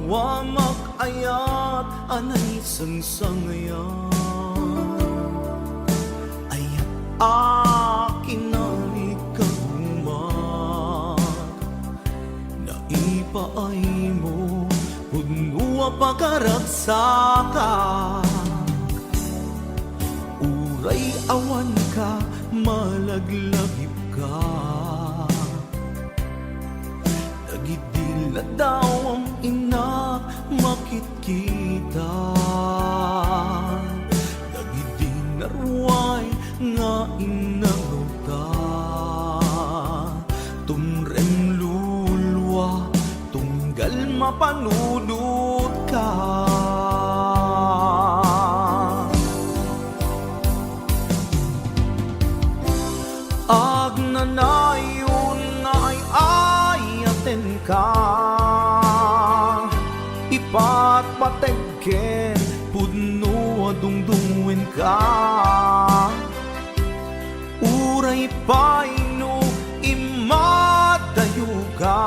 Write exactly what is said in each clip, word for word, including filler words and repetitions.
Wa makayat a naisangsangayan, ayat a kinalikaguman, naipaaymo, pudno a pakaragsakan. Uray awanka, malaglagipka. Dagidi ladawam, innak, makitkita. Dagidi naruay nga inawta, tumrem lulua, tunggal mapanunotka. Agnanayon nga ay-ayatenka, ipatpateg ken pudno a dungdungenka. Uray pay no immadayoka,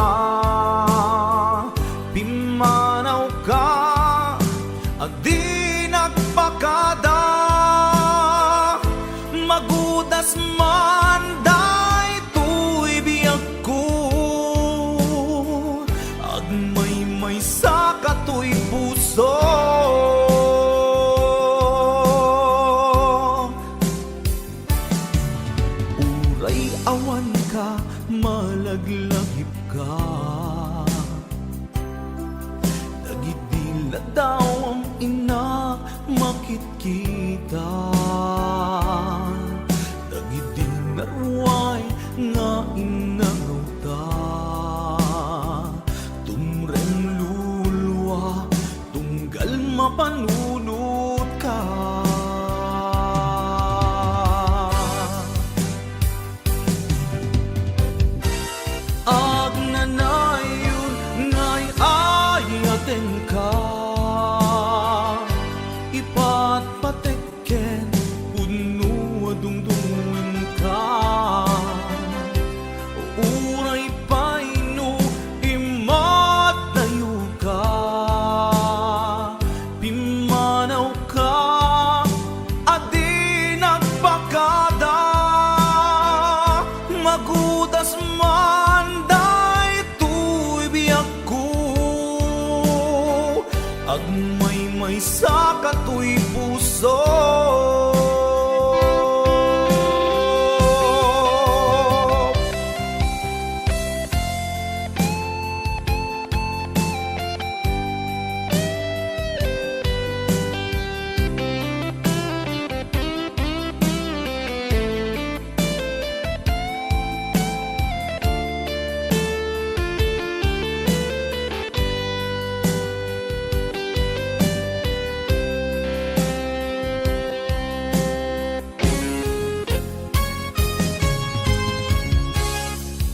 pimmanawka a di nagpakada. Magudas man daytoy biagko, agmaymaysa katoy puso. Uray awanka, malaglagipka. Dagidi ladawam, innak, makitkita. Dagidi naruay nga inawta, tumrem lulua, tunggal mapanunotka. Agnanayon nga ay-ayatenka, ipatpateg ken pudno a dungdungenka. Uray pay no immadayoka, pimmanawka a di nagpakada. Magudas man daytoy biagko, agmaymaysa katoy puso.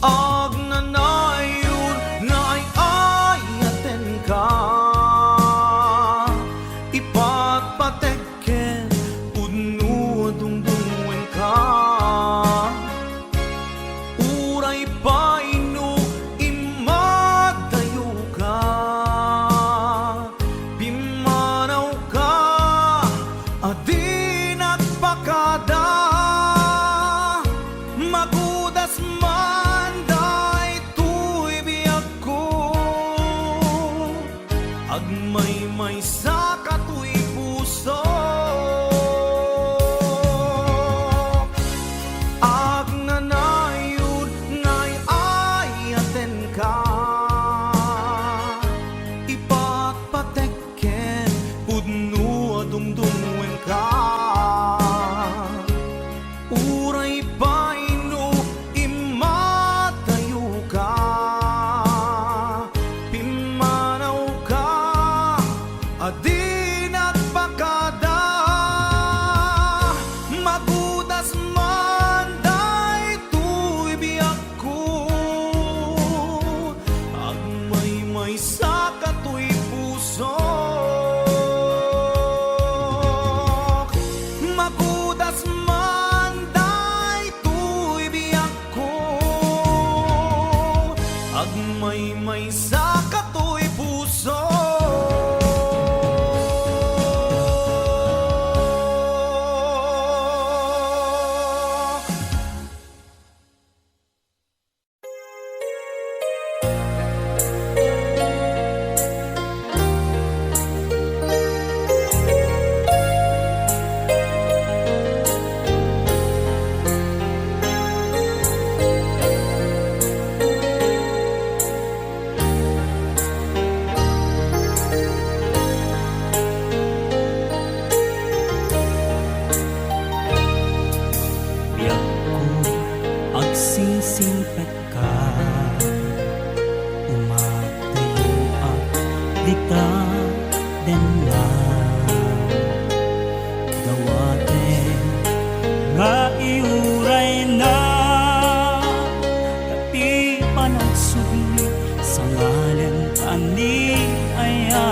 Agnanayon nga ay-ayatenka, ipatpateg ken pudno a dungdungenka. Uray pay no immadayoka, pimmanawka a di nagpakada. Magudas man daytoy biagko, agmaymaysa katoy puso. Agnanayon nga ay-ayatenka, ipatpateg ken pudno a dungdungenka. Uray pay no immadayoka, pimmanawka a di nagpakada. Magudas man daytoy biagko, agmaymaysa katoy puso. Magudas man daytoy biagko, agmaymaysa katoy puso. Dita denna, dawaten nga iurayna, ti panagsubli sangalen a ni aya.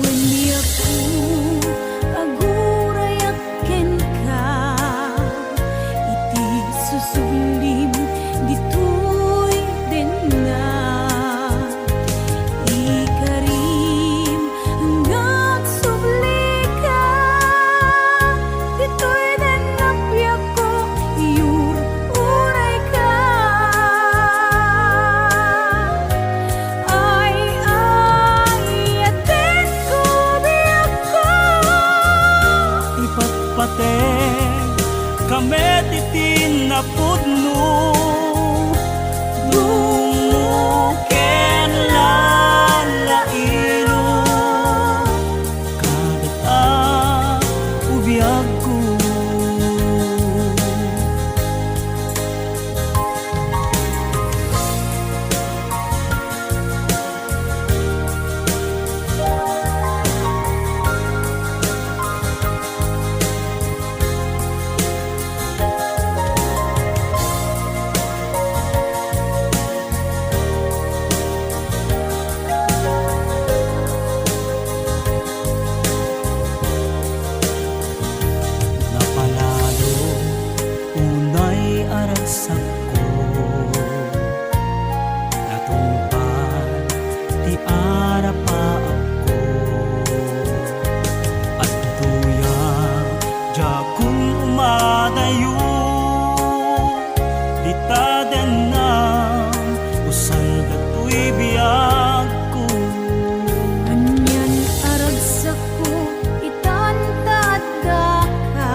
Wen, Apo, agurayak kenka, iti susublim ditoy denna. Ikarim nga agsublika, ditoy denna biagko, iur-urayka. Ay, ay, ayatenko biagko. Ipatpateg ka met iti napudno, dungo ken lalailo, kadata, o biagko. Napalalo unay a ragsakko, natungpal ti arapaapko. Adtoya diakon umadayo, dita dennam, usan datoy biagko. Anian a ragsakko, itan ta addaka,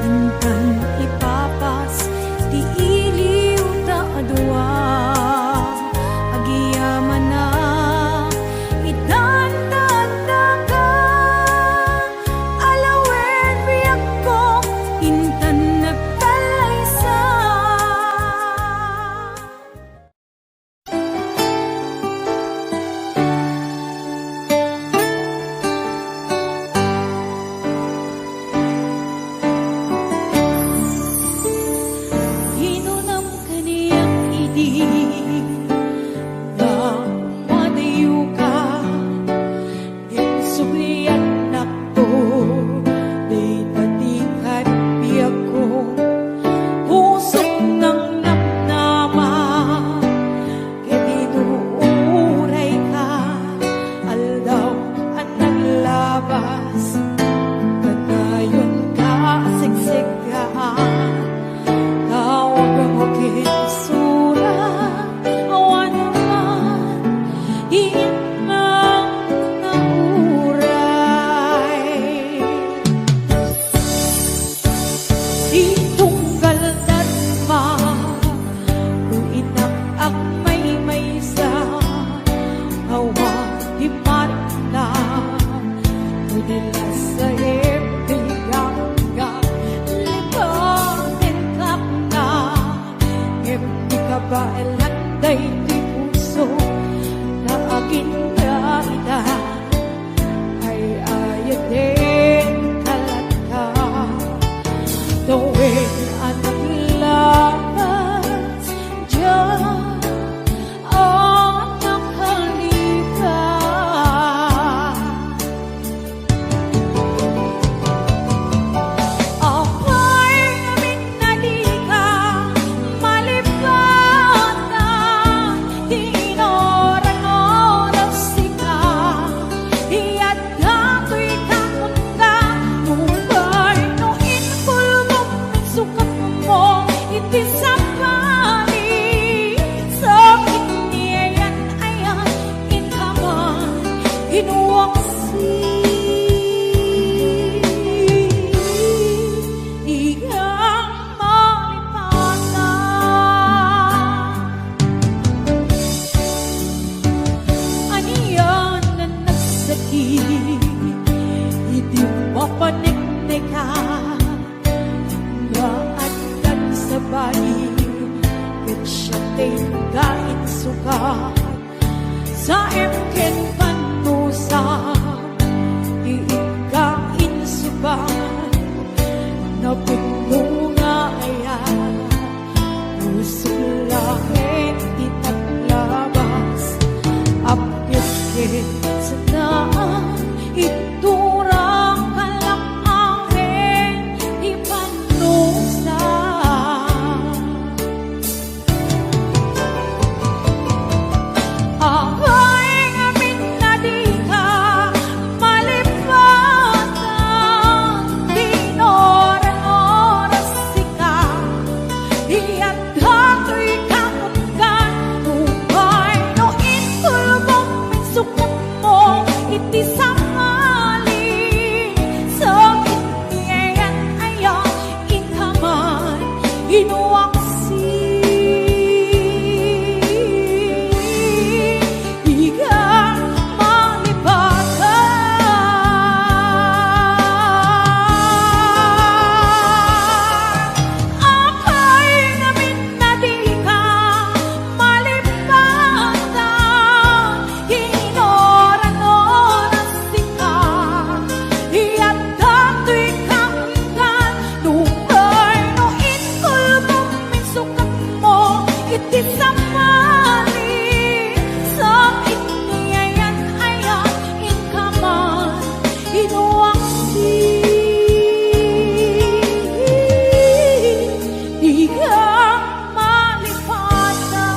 intan ipapas ti iliw ta a dua. Agyamanak, itan ta addaka, alawen biagko, intan nagtallaysa. Kinunam kaniak idi nga madayoka, insubliannakto dayta ti kat-, biagko, pusok nang namnama. Ket inuurayka, aldaw a naglabas, kanayonka a siksikkaan, tawagmo ken sura, awan man ti imam nga uray. Ti tunggal darma, no inak agmaymaysa, awan ti marimna, no di lasaem ti gangga, lipatenkakna, ngem di kabaelan daytoy puso, ta aginda ita. Ay, ayaten ka latta, tawen a naglabas, diak a nakalipas. Apay ngamin a dika malipatan, ti inuran-uran sika, iyat datoy kakunka, nupay no inkulbom, insukatmo iti sabali, sakit ni ayan-ayan, inkaman, inuwaksi, ikang malipatan. Anian a nagsakit idi mapaneknekan, nga addan sabali, ket siak ti insukat. Taem ken pannusa, iikka insuba, napudno nga aya, pusok laeng ti naglabas, appiek ket saan, itura kalak-aen ti pannusa. Apay ngamin a dika malipatan, di oran-oras sika, iyat datoy kaunggan, upay no intulbong insukatmo iti sangali, sakit ni ayan-ayan, inkaman, inuaksi. Iga malipatan. Apay ngamin a dika malipatan, di oran-oras sika, iyat datoy kaunggan, nupay no intulbong insukatmo iti sangali, sakit ni ayan-ayan, inkaman, inuaksi. Iga malipatan.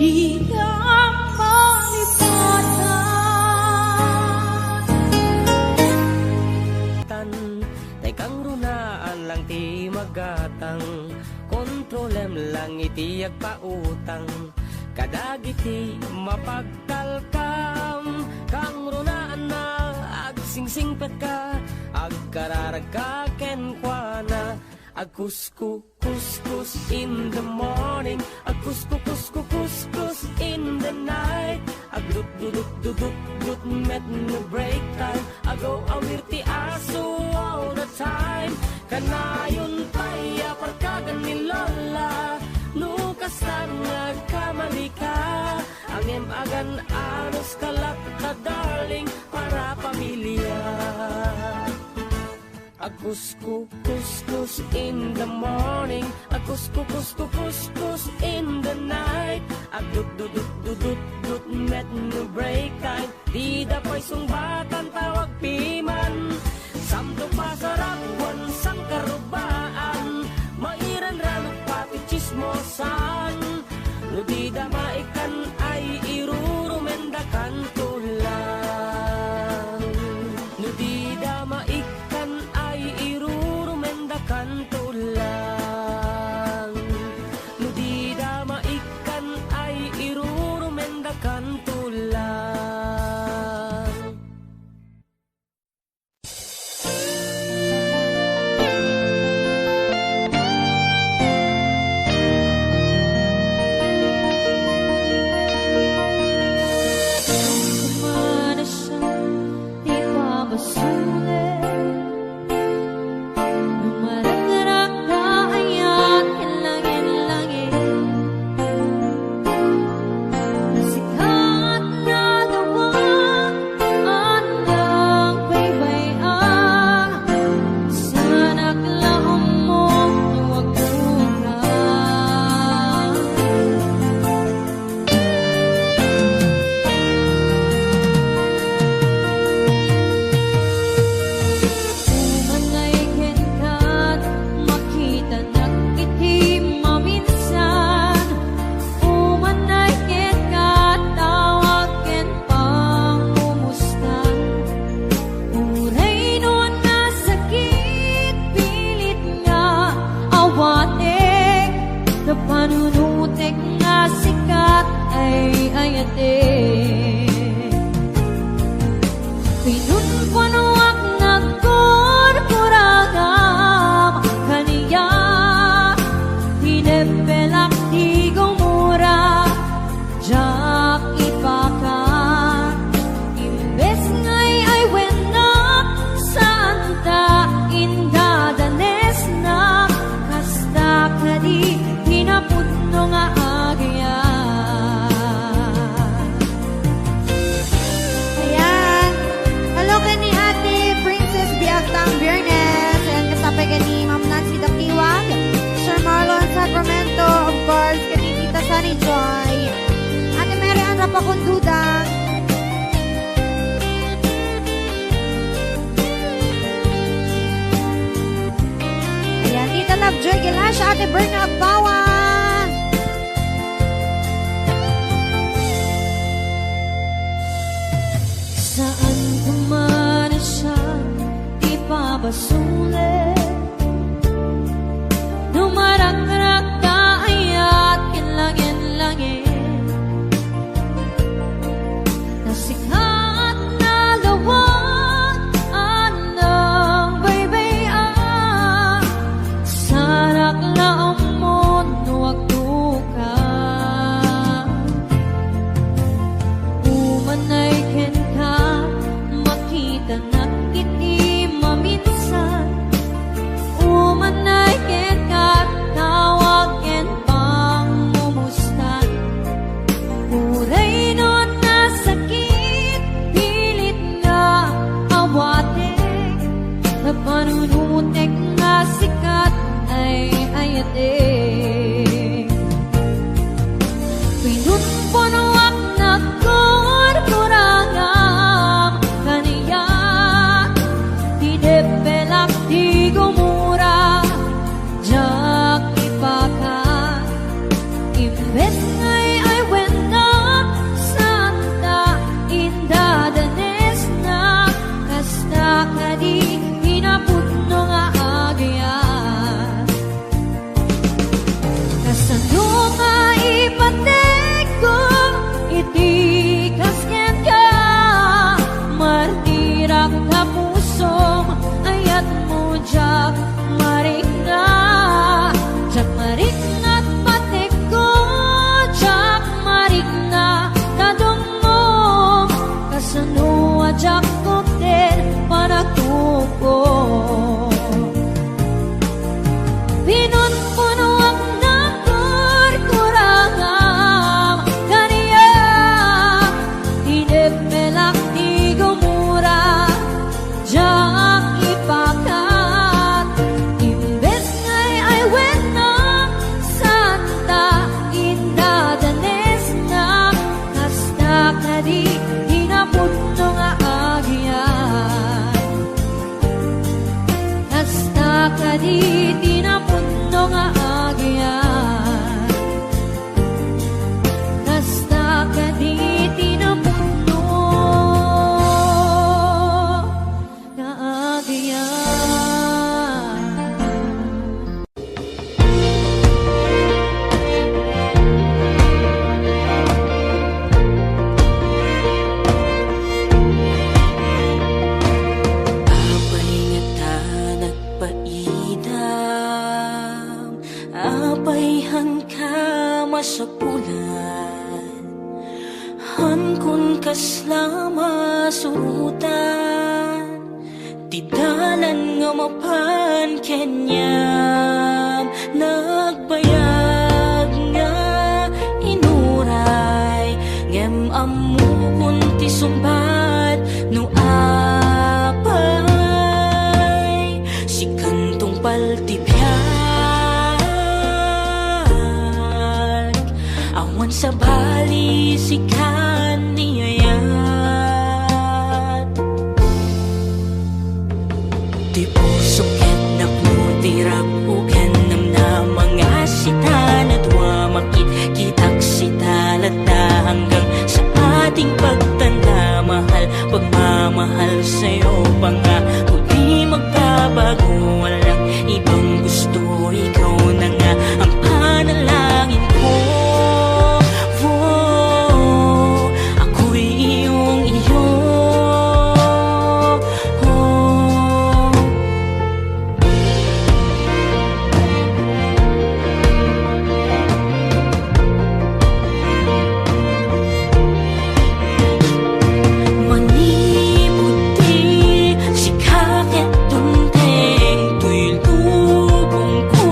Iga malipatan. Tan, tay kangrunaan lang ti magatang, kontrolem lang iti agpautang. Kadagiti mapagtalkam, kangrunaan na agsingsingpetka, agkararagka kenkuana, agkusko-, kuskus in the morning, agkusko-, kusko-, kuskus in the night, agdut-, dudut-, dudut-, dut met no break time, agaw-awir ti aso all the time. Kanayon pay a parkagan ni Lola, no kastan nga agkamalika, ngem agan-anuska latta, darling, para pamilya. Agkusko-, kuskus in the morning, agkusko-, kusko-, kuskus in the night, agdut-, dudut-, dudut-, dut met no break time. Dida pay sungbatan, tawag piman. Samto pasarag wen sangkarubaan, mairanranok pati tsismosan. No dida maikkan ay irurumendakanto lang. No dida maikkan ay irurumendakanto lang. No dida maikkan ay irurumendakanto lang. Konduda. Ayan, Tita Lovejoy Galacia, Ate Berna Agpawa. Saan ko man siya ipabasol. Dumaragrak ta ayat ken langit-langit. Nasikat na lawag a nangbaybay-an. Sarak la ammon no agtoka. Umanay kenka, makitanak iti maminsan. Umanay kenka, tawag ken pangmumustan. Uray no nasakit, pilit nga awatek. Napanunutek nga sikat ay ayatek. Pinunpunuak nagkurkurangam kaniak. Tineppelak ti gumura, diak ipakat. Imbes nga ay-aywenda, santa indadanesna. Kasta kadi ti napudno nga agyat. Kasano nga ipatekko iti kas kenka? Martirak ta pusom, ayatmo diak marikna. Diak marikna ta patekko, diak marikna ta dungngom. Kasano a diak kupten panagtukom? Pinunpunuak nagkurkurangam kaniak. Tineppelak ti gumura, diak ipakat. Imbes nga ay-aywenda, santa indadanesna. Kasta kadi ti napudno nga agyat. Kasta kadi ti napudno nga agyat. Kasta kadi ti napudno nga agyat. Apay ngata nagpaidam? Apay haanka masapulan? Haankon kasla masurotan? Ti dalan nga mapan kaniam, nagbayag nga inuray, ngem ammokon ti sungbat no apay sikan tungpal ti biag. Awan sabali sikan ni ayat. Ti pusom ket napno ti rag-o ken namnama nga sita nadua, makitkitak sita latta hanggang sa ating pagtanda. Mahal, pagmamahal sa'yo, pangako di magbabago. Walang ibang gusto, ikaw na nga ang panalangin ko. Oh, ako'y iyong iyo. Oh. Manipud ti sika ket dunteng toy lubongko.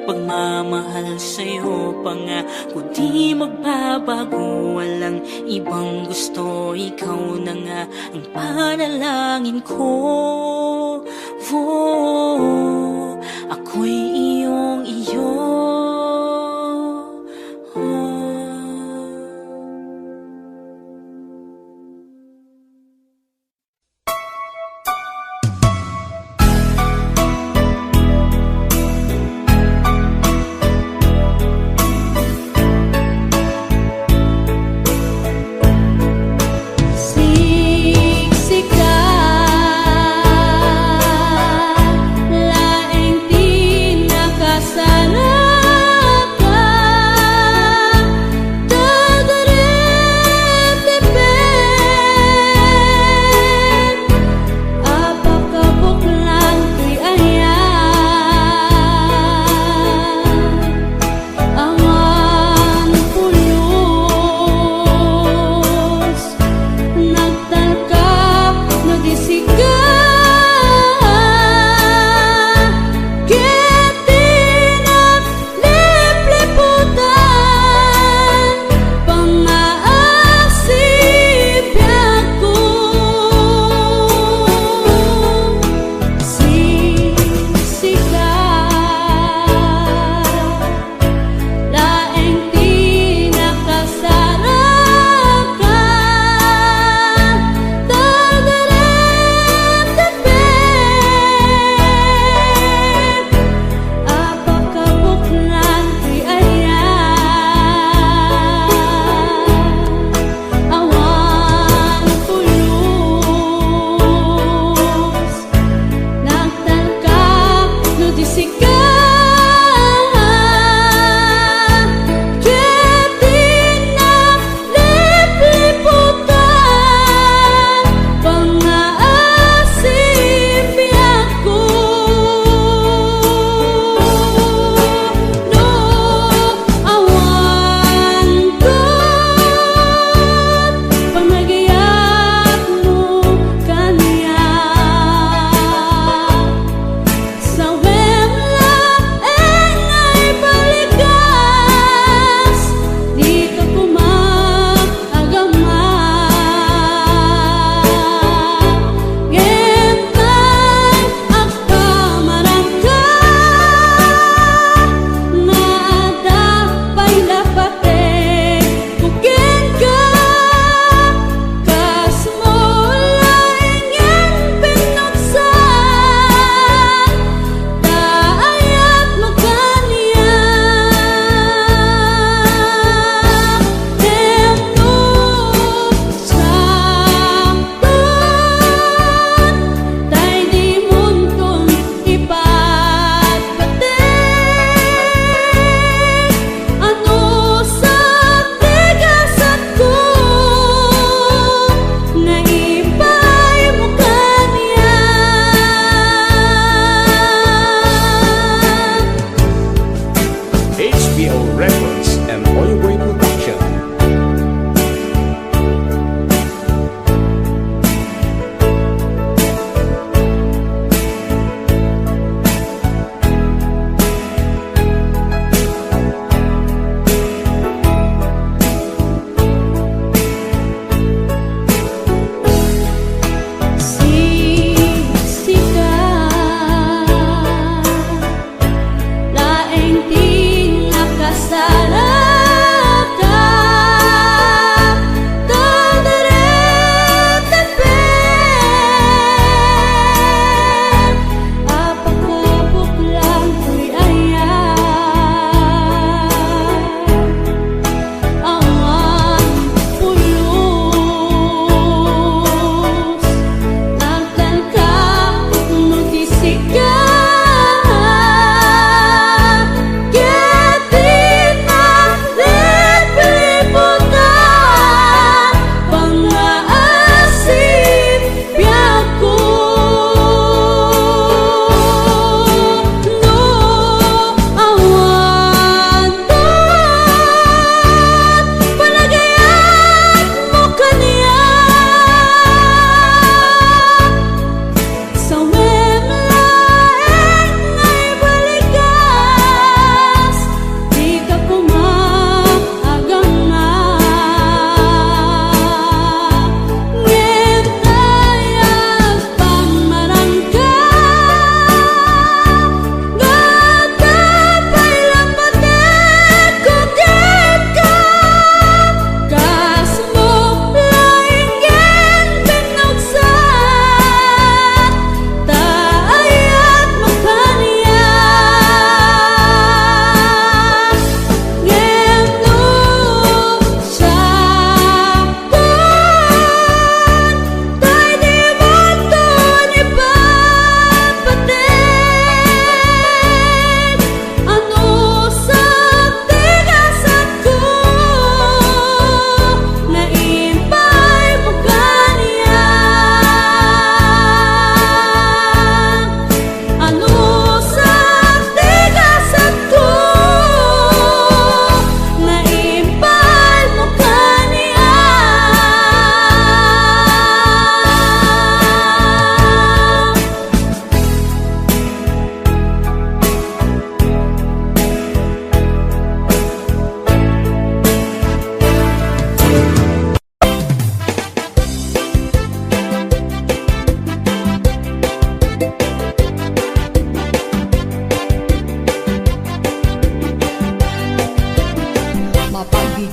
Pagmamahal sa'yo, pangako di magbabago. Walang ibang gusto, ikaw na nga ang panalangin ko. Oh, ako'y iyong iyo. Oh. Siksika laeng ti nakasaraka. Tagripipen a pakabuklan ti ayat. Awan pulos, nagtalka no di sika. Ket di na lipliputan, pangaasibiagko. Siksika laeng ti nakasaraka. Tagripipen a pakabuklan ti ayat. Awan pulos, nagtalka no di sika. Ket di na lipliputan, pangaasibiagko. No awan ket panagayatmo kaniak, sawem laeng nga ibalikas dika koma agama. Ngem ta agpamaranka, nga adda pay la pategko kenka, kasmo laengen pinnuksan ta ayatmo kaniak. Ngem no sakton tay dimonton ipatpateg, anusat ti gasatko nga ipaymo kaniak. H P O Records and Oyoboy Production. Siksika laeng ti nakasaraka.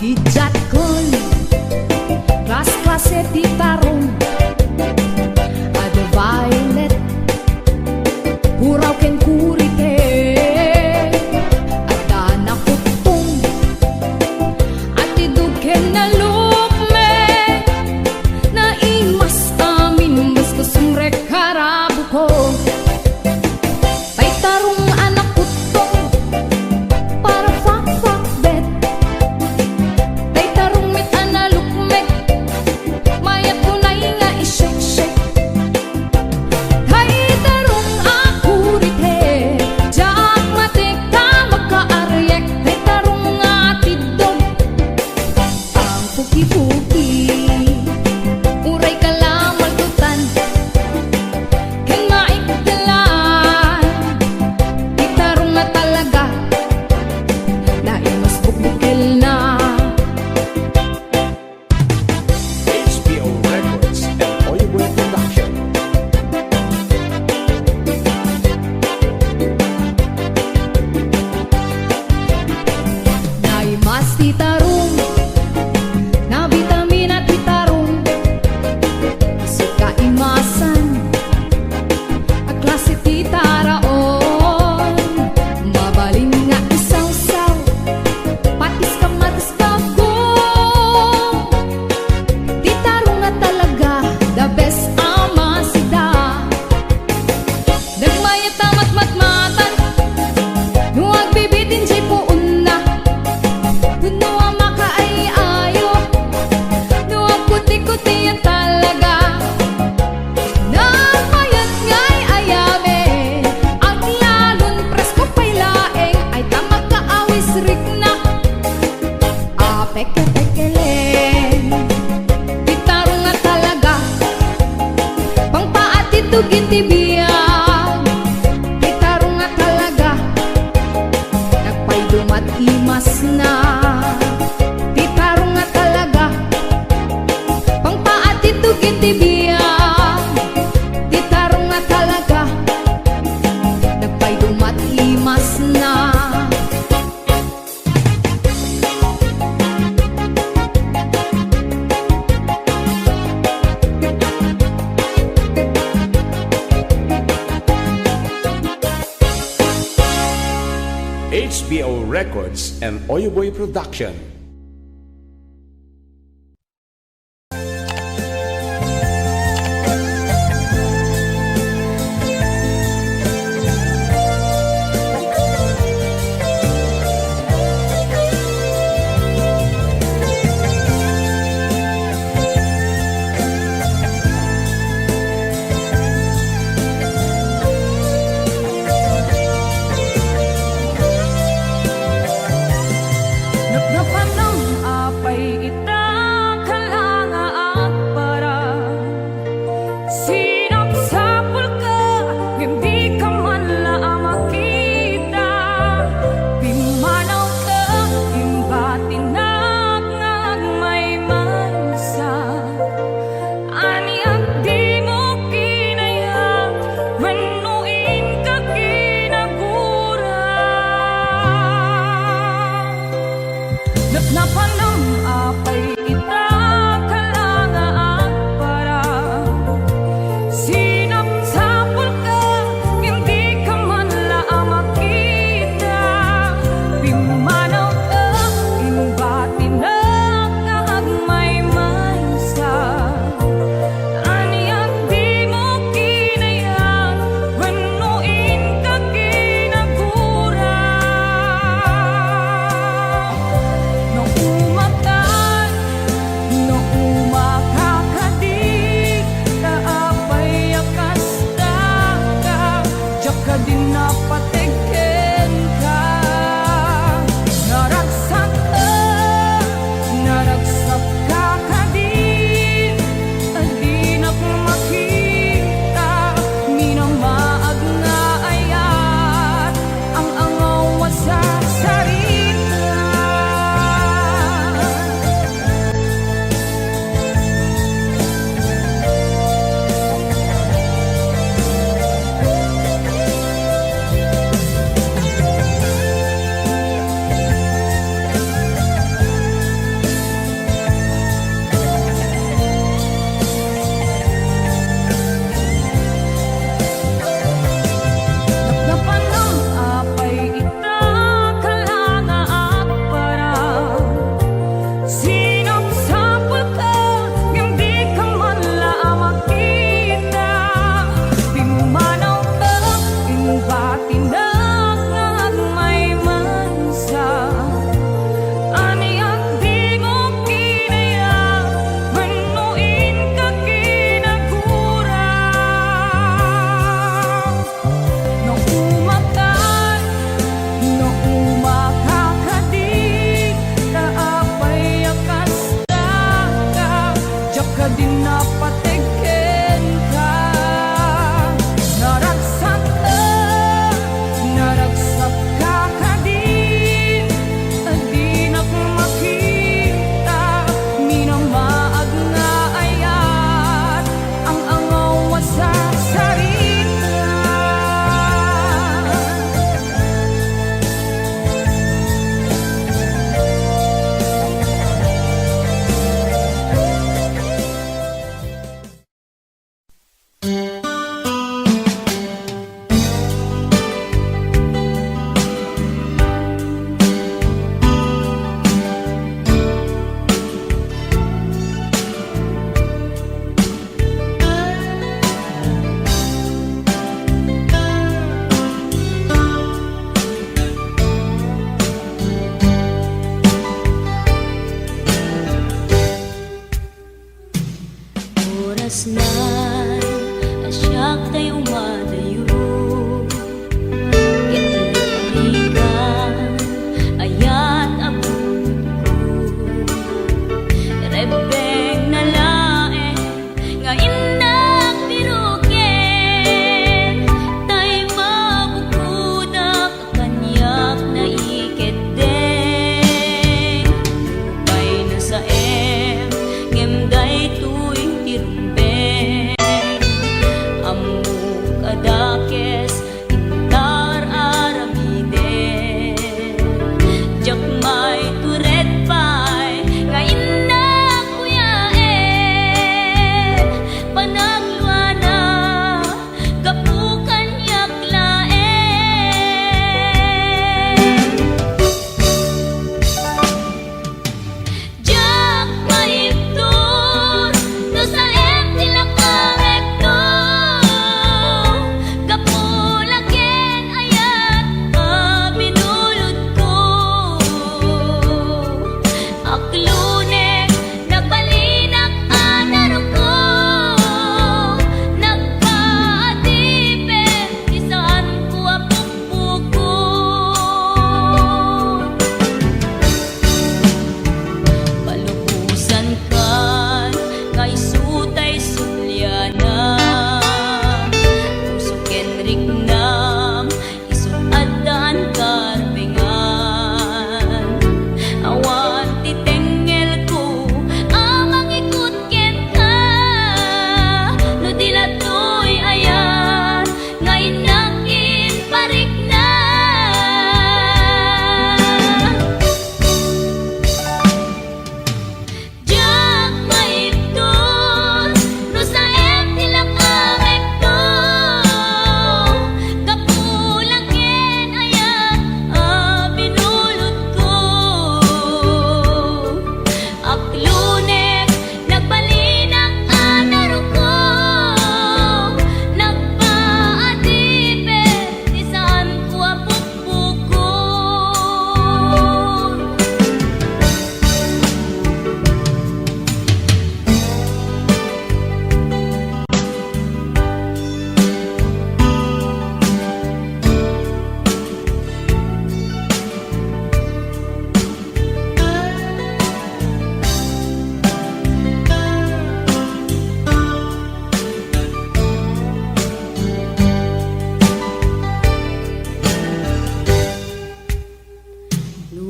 Idiatkon, klas-klase ti tarong. Ada violet, puraw ken kurite. Adda nakuttong, atidog ken nalukmek. Naimas amin, basta sumrek karabuko. Tay tarong a nakuttong para fakfakbet. Tay tarong met a nalukmek, mayat unay nga iseksek. Tay tarong a kurite, diak matik ta makaariek. Tay tarong a tiddog, ang puki-puki, uray kalamaldutan ken maikdelan. Ti tarong a talaga, naimas bukbukelna. H B O Records and Oyoboy Production. Naimas ti tarong, nabitamina ti tarong, isu kaimasan a klase ti taraon. Mabalin nga isawsaw, patis kamatis bagong. Ti tarong a talaga, the best a masida. Nagmayat a matmatmatan no agbibitin diay puonna, wenno a makaay-ayo no agkutikutian talaga. Nagmayat nga ay-ayamen, aglalon presko pay laeng ay ta makaawis rikna. Apekepekelen, ti tarong a talaga, pangpaatidtog iti biag. Ti tarong a talaga, nagpaydumat imasna. Ti tarong a talaga, pangpaatidtog iti biag. Ti tarong a talaga, nagpaydumat imasna. H B O Records and Oyoboy Production. Napnapanam apay ita, kala nga agparang. Sinapsapulka, ngem dika man la a makita. Pimmanawka, imbatinak nga agmaymaysa. Ania ti mo kinayat wenno inka kinagura? Napnapanam apay ita, kala nga agparang. Sinapsapulka, ngem dika man la a makita. Pimmanawka, imbatinak nga agmaymaysa. Ania ti mo kinayat wenno inka kinagura? No umatan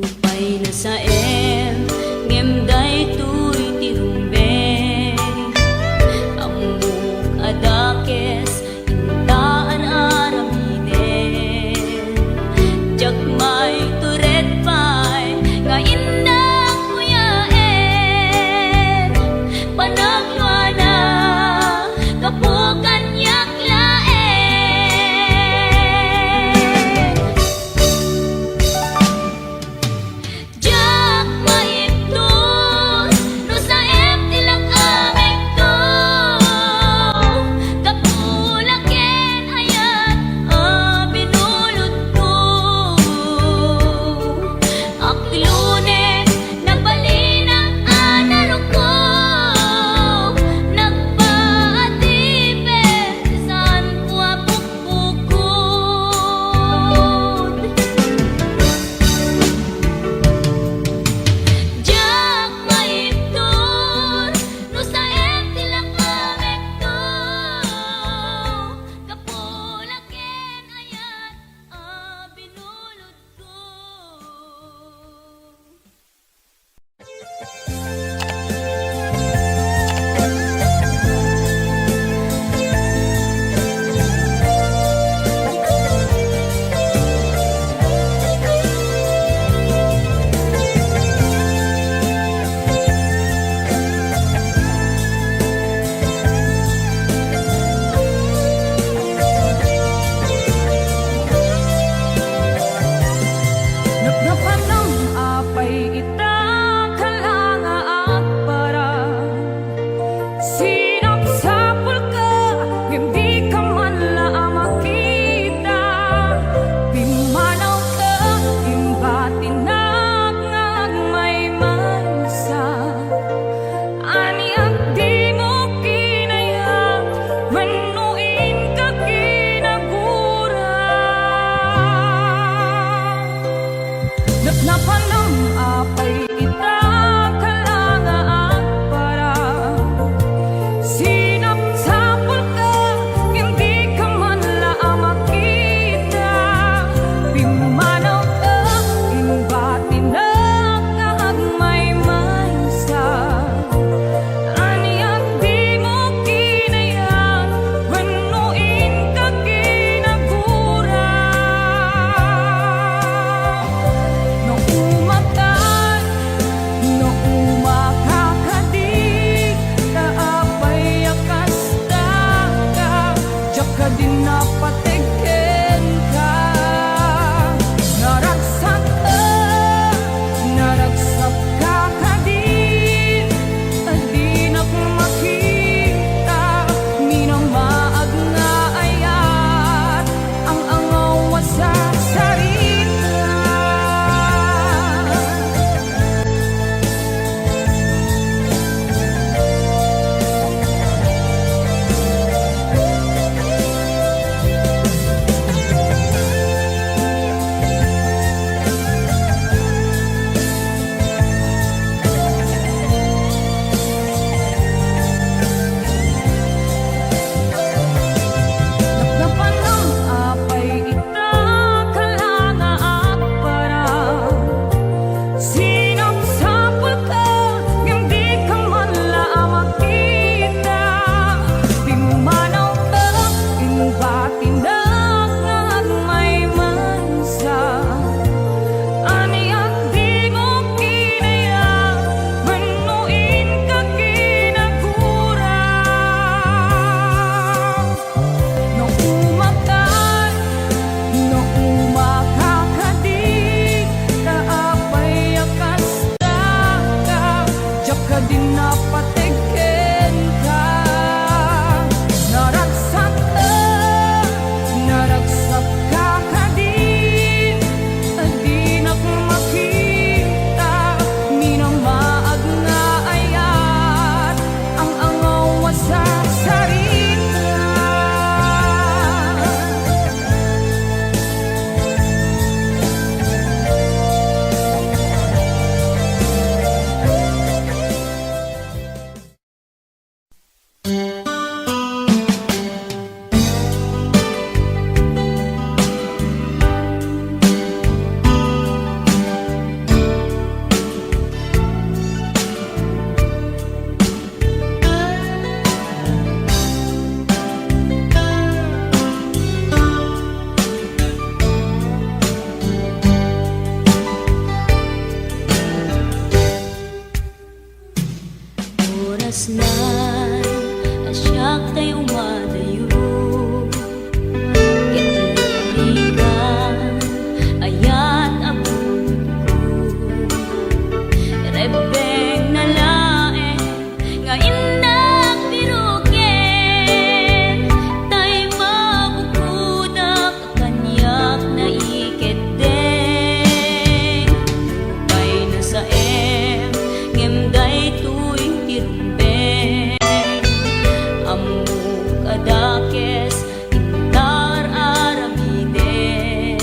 Pay nasaem, ngem daytoy ti rumbeng. Ammok a dakes, inta ar-aramiden. Diak maitured pay nga innak kuyaen. Panagluana, gapu kaniak laeng. Diak maibtur no saem ti lak-amekto. Gapu la ken ayat a binulodko. Aklone, nabalinak a naruko. Nagpaatipet, saanko a pukpukod. Diak maibtur no saem ti lak-amekto. Gapu la ken ayat a binulodko. Napnapanam apay ita, kala nga agparang? Sinapsapulka, ngem dika man la a makita. Pimmanawka, imbatinak nga agmaymaysa. Ania dimo kinayat wenno inka kinagura? Napnapanam apay ita, kala nga agparang? Sinapsapulka, ngem dika man la a makita. Pimmanawka, imbatinak nga agmaymaysa. Ania dimo kinayat wenno inka kinagura? No umatay Kasnay a siak tay umadayo, ket liklikan ayat a bukodko. Rebbengna laeng nga innak piruken, tay mabukodak kaniak naikeddeng. Nupay nasaem, ngem daytoy ti rumbeng. Ammok a dakes inta ar-aramiden.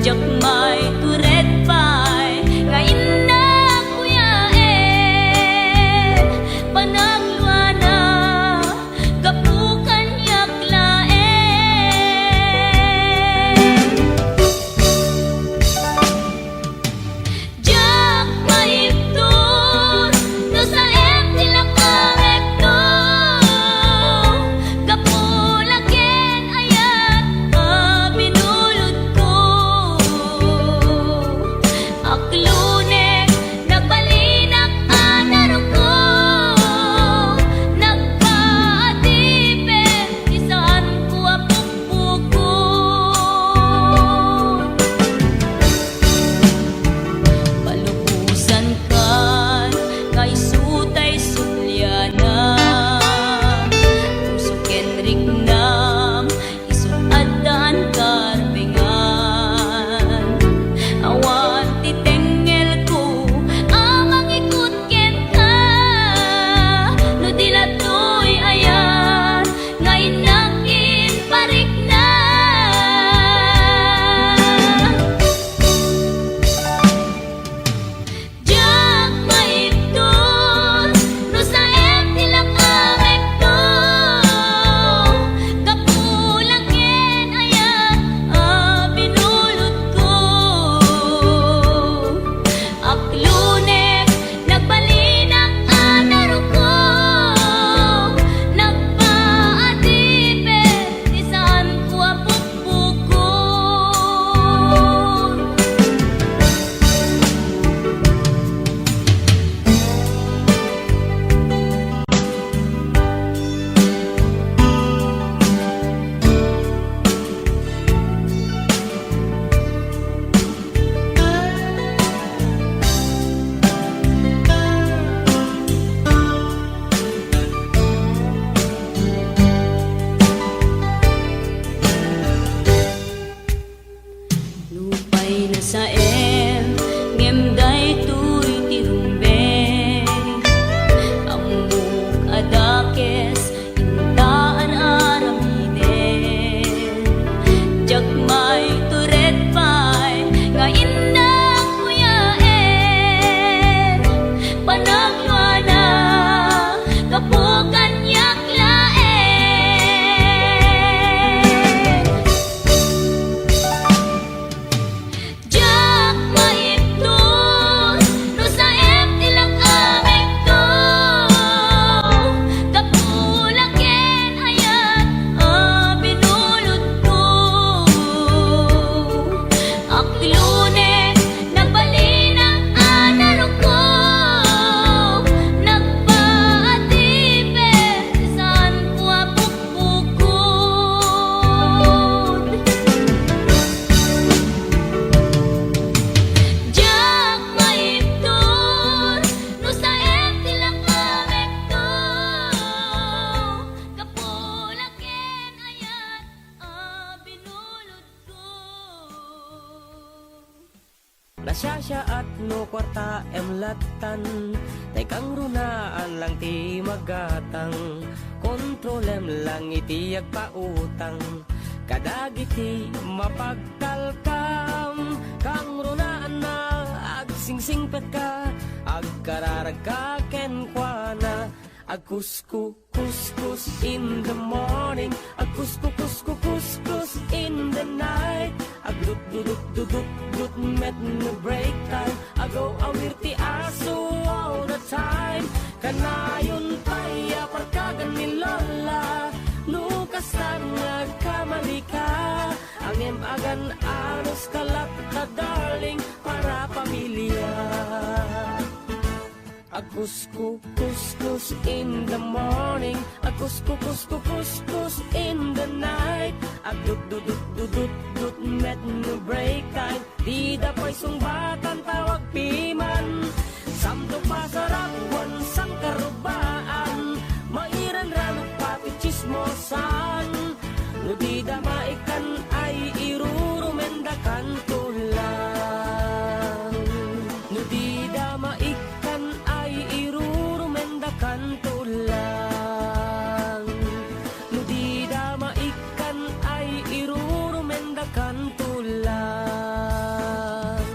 Diak maitured pay nga innak kuyaen. Panagluana gapu kaniak laeng. Diak maibtur no saem ti lakamekto, gapu la ken ayat a binulodko. Aklunek, nagbalinak a naruko, nagpaadipen ti saanko a pukpukot. Palubosankan nga isu tay subliana, puso ken riknam, isu addaan karbengan. Awan ti tengngelko a mangikut kenka, no di la toy ayat nga innak imparikna. Diak maibtur no saem ti lakamekto, gapu la ken ayat a binulodko. Aklunek, nagbalinak a naruko, nagpaadipen ti saanko a pukpukot. Nupay nasaem, ngem daytoy ti rumbeng. Ammok a dakes inta ar-aramiden. Diak maitured pay nga innak kuyaen. Panagluana gapu kaniak laeng. Diak maibtur no saem ti lakamekto, gapu la ken ayat a binulodko. Aklunek, nagbalinak a naruko, nagpaadipen ti saanko a pukpukot. Diak maibtur no saem ti lakamekto, gapu la ken ayat a binulodko. Nasiasiaat no kuartaem lattan, tay kangrunaan lang ti magatang. Kontrolem lang iti agpautang kadagiti mapagtalkam. Kangrunaan na agsingsingpetka, agkararagka kenkuana. Agkuskukuskus in the morning, agkuskukuskukuskus in the night, agdutdudutdudutdut met no break time, agaw-awir ti aso all the time. Kanayon pay a parkagan ni Lola no kastan nga agkamalika, ngem agan-anuska latta, darling, para pamilya. Ag- Kuskus, kuskus in the morning, a kuskus, kuskus, kuskus in the night. A dut, dut, dut, dut, dut, dut, met no break time. Dida pay sungbatan tawag piman. Samto pasarap wan sangkarubaan. Mairan rano pati chismosan. No dida maikkan ay irurumendakanto lang. No dida maikkan ay irurumendakanto lang. No dida maikkan ay irurumendakanto lang.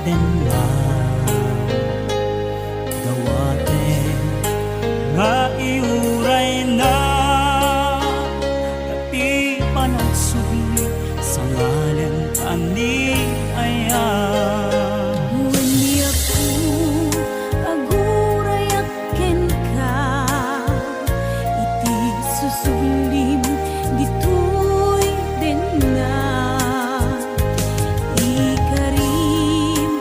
Tenna, dawaten nga iurayna, dati panagsubli, sangalen ta ni aya. Wen ni Apo, agurayak kenka, iti susublim ditoy denna. Ikarim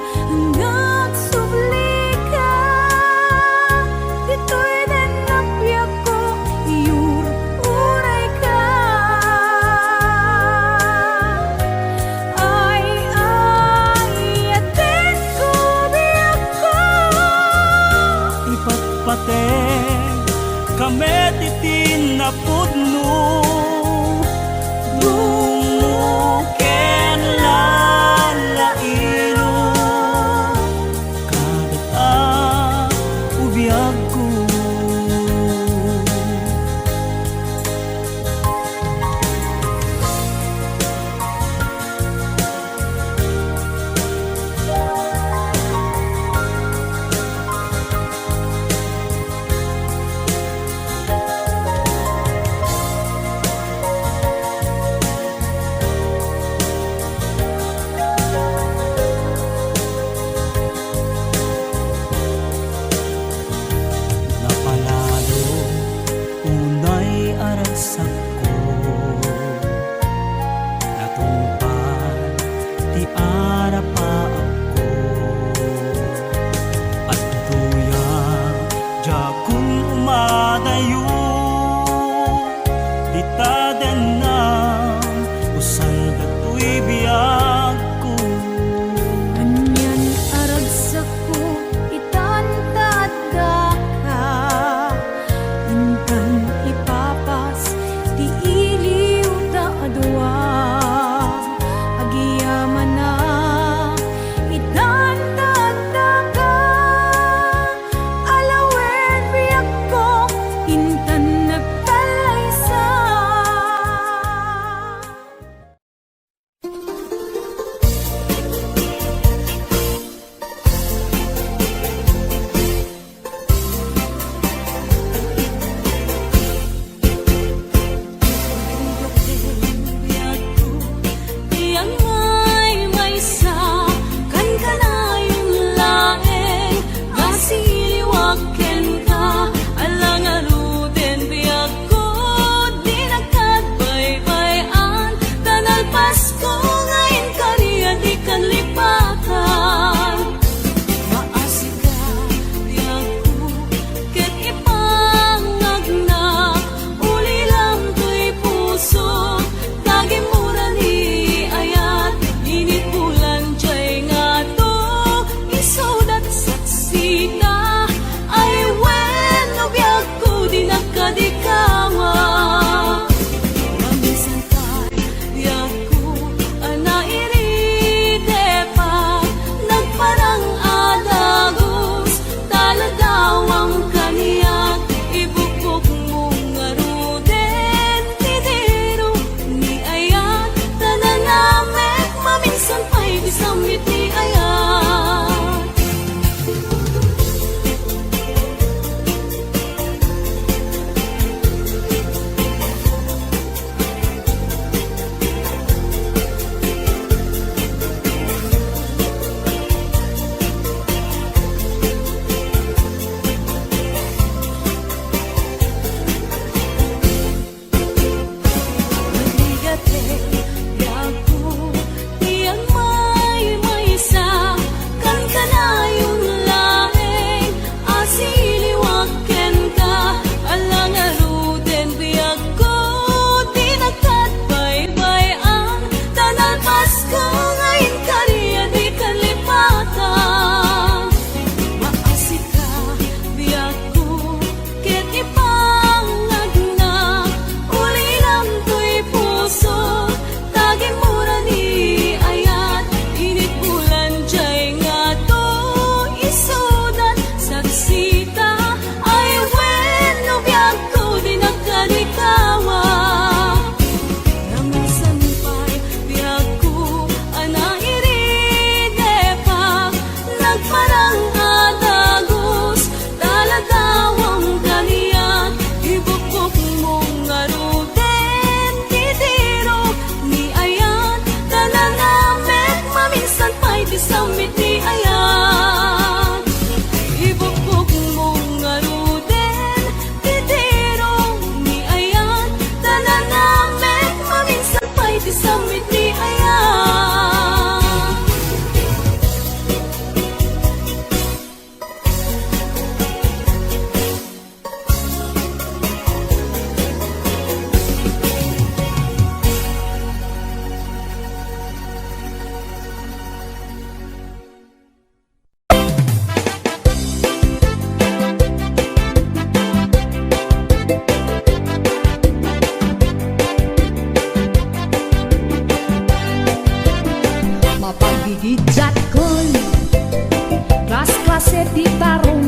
Ti tarong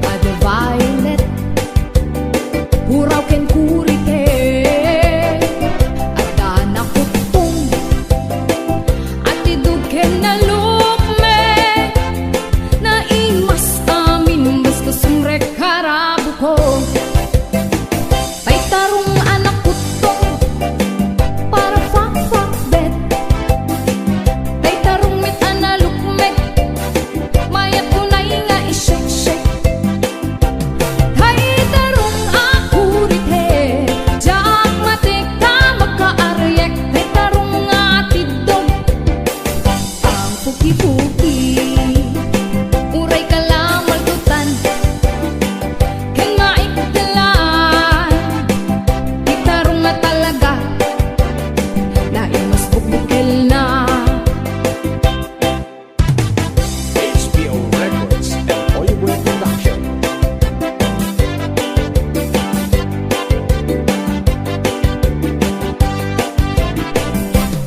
a the violet, puraw ken kurite, adda nakuttong, atidog ken nalukmek, naimas amin, basta sumrek karabuko. Tay tarong a nakuttong, para fakfakbet. Tay tarong met a nalukmek, mayat unay nga iseksektek. Tay tarong a kurite, diak matik a makaariek. Tay tarong a tiddog, ang puki-puki. Uray ka la malkutan ken maikdelan. Ti tarong a talaga, naimas bukbukelna. H B O Records and Oyoboy Production.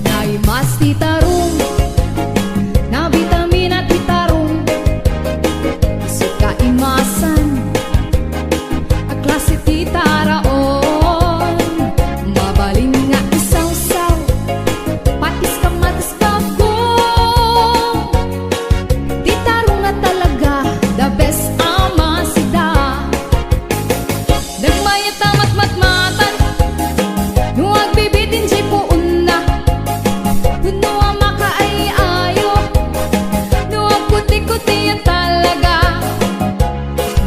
Naimas ti tarong, nabitamina ti tarong. Isu kaimasan a klase ti taraon. Mabalin nga isawsaw, patis, kamatis, bago. Ti tarong a talaga, the best a masida. Nagmayat a matmatmatan no agbibitin diay puonna. Wenno a makaay-ayo no agkuti-kuti a talaga.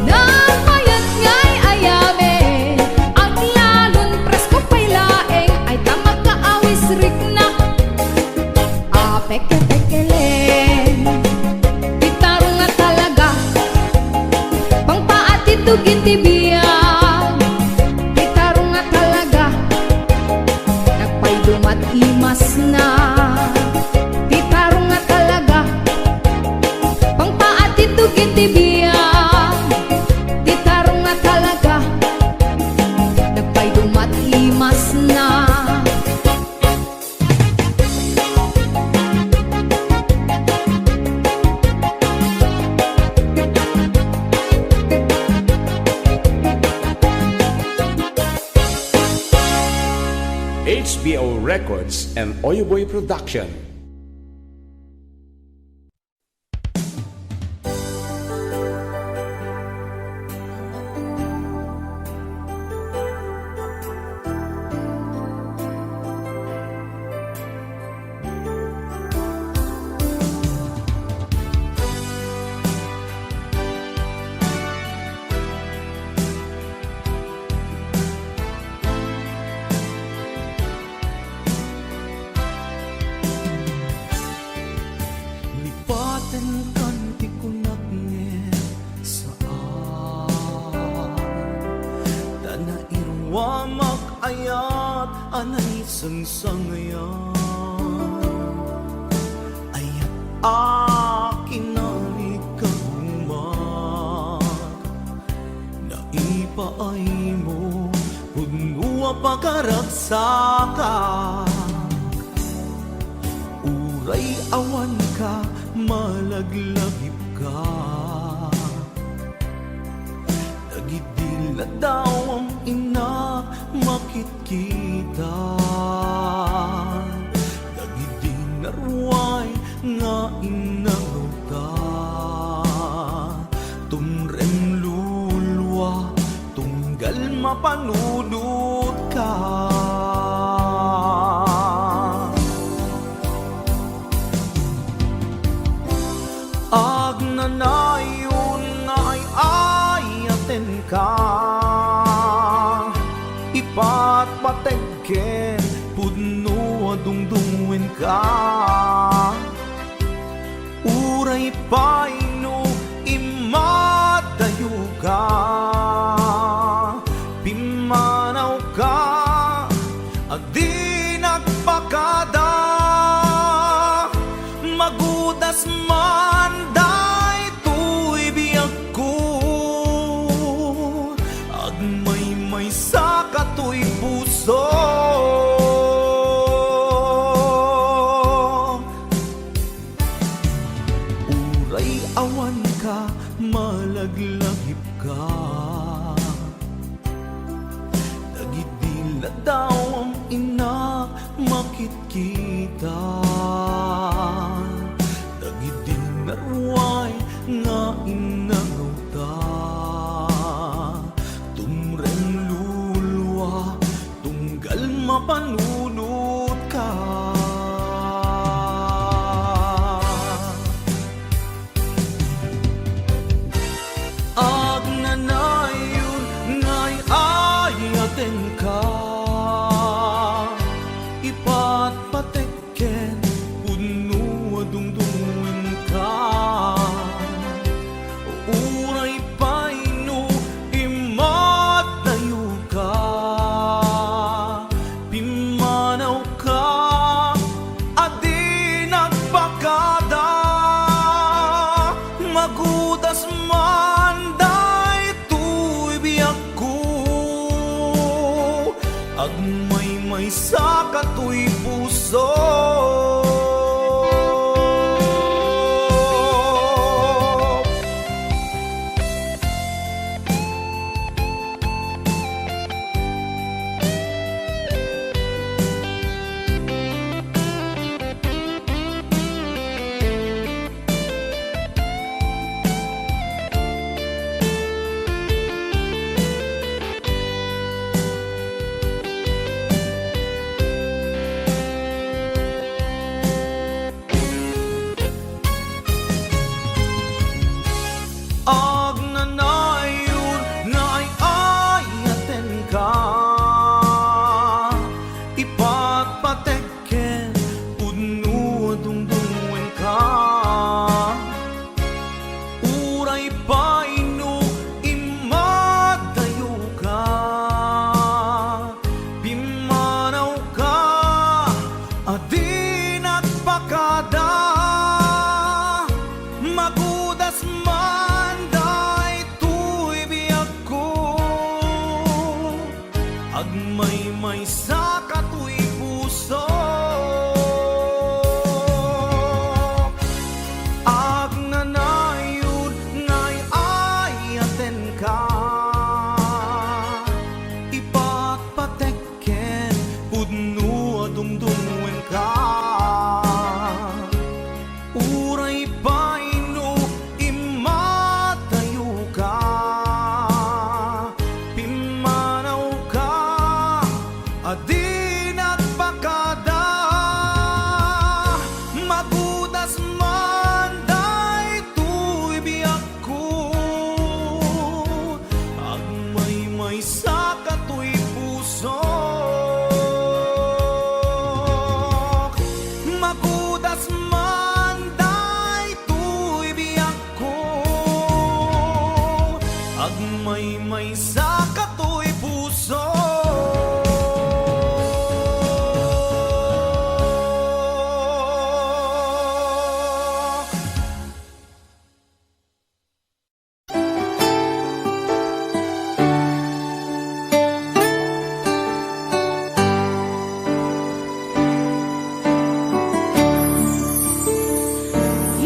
Nagmayat nga ay-ayamen, aglalon presko pay laeng, ay ta makaawis rikna. Apekepekelen ti tarong a talaga, pangpaatidog iti biag. Ti tarong a talaga, nagpaydumat imasna. Ti tarong a talaga, pangpaatidog iti biag. Ti tarong a talaga, nagpaydumat imasna. H B O Records and Oyoboy Production. Lipatenkan ti kunak ngem saan, ta nairuamak ayat a naisangsangayan. Ayat a kinalikagumak, naipaaymo, pudno a pakaragsak. Uray awanka, malaglagipka. Dagidi ladawam, innak makitkita. Dagidi naruay nga innangawka. Tumrem lulua, tunggal mapanunotka. Agnanayon nga ay-ayatenka, ipatpateg ken pudno a dungdungenka. Uray pay no immadayoka, pimmanawka a di nagpakada. Magudas man daytoy biagko, agmaymaysa katoy puso. Ay awanka, malaglagipka. Dagidi ladawam, innak, makitkita. Dagidi naruay nga innangawta. Tumreng lulua, tunggal mapanunotka. Agnanayon nga ay-ayatenka, ipatpatek ken pudno a dungdungenka. Uray pay no immadayoka, pimmanawka a di nagpakada. Magudas man daytoy biagko, agmaymaysa katoy puso. Agnanayon nga ay-ayatenka, ipatpatek ken pudno a dungdungenka. Uray pay no immadayoka, pimmanawka a di nagpakada. Magudas man daytoy biagko, agmaymaysa katoy puso. Agnanayon nga ay-ayatenka, ipatpatek ken pudno a dungdungenka. Uray pay no immadayoka, pimmanawka a di nagpakada. Magudas man daytoy biagko, agmaymaysa katoy puso. Magudas man daytoy biagko, agmaymaysa katoy puso.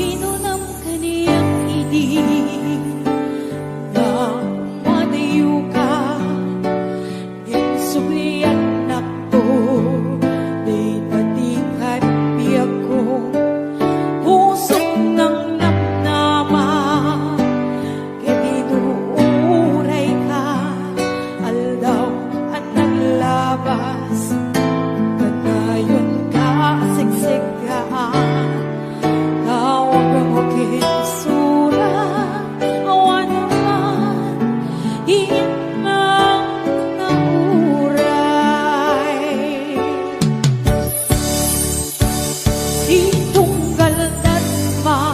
Inunam kaniak idi nga madayoka. Insubliannakto, dayta ti kat biagko. Pusok nang namnama, ket inuurayka, aldaw a naglabas, kanayonka a siksikkaan. Tawagmo ken sura, awan man innang nauray. Ti tunggal darma,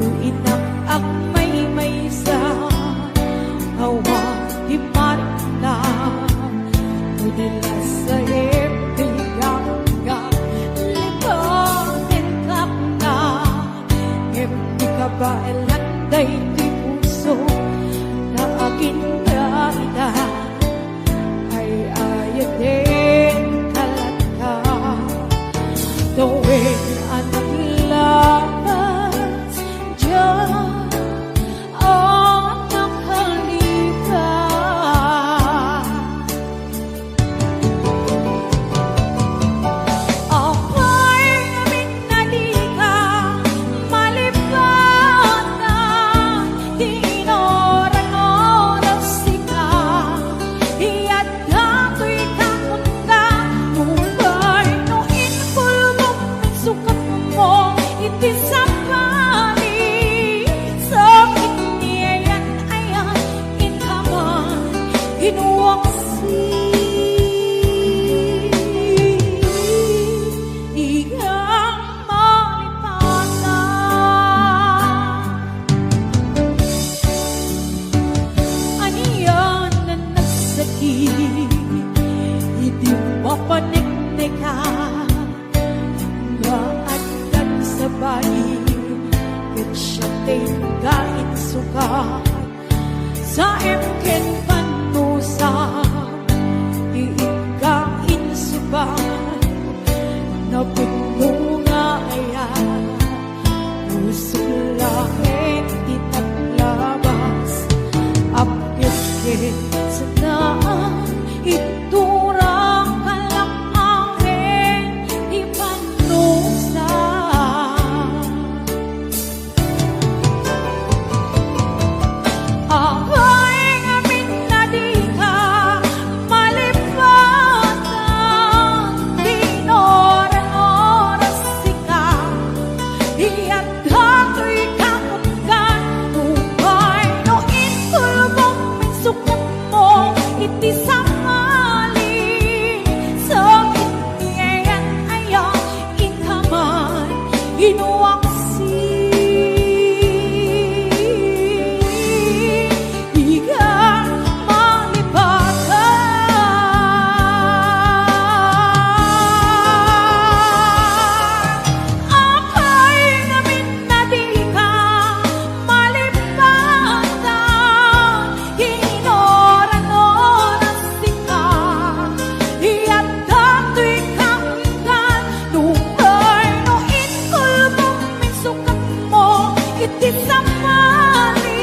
no innak agmaymaysa, awan ti marimna. Pudi la saem ti gangga, lipaten kakna, ngem di kabaelan daytoy puso nga aginda ita. Ay-ayatenka latta, tawen a naglabas, Iti sabali, sakit ni ayan-ayan, inkaman, inuwaksi. Igang malipatan. Anian a nagsakit, idi mapanekneka, nga addan sabali, ket siak ti inka insukat, saem ken pannusa, ti inka insukat, napudno nga ayat. Pusok laeng ti taglabas, appiat ket saan, itura ka laeng ti pannusa. Apay ngamin a dika malipatan, ti inuran-oras sika, iyaddatoy kaunggan, nupay no intulbong insukatmo iti sabali, sakit ni ayan-ayan, inkaman, inuwaksi. Igang malipatan. Apay ngamin a dika malipatan, inuran-oras sika, iyaddatoy kaunggan, nupay no intulbong insukatmo iti sabali,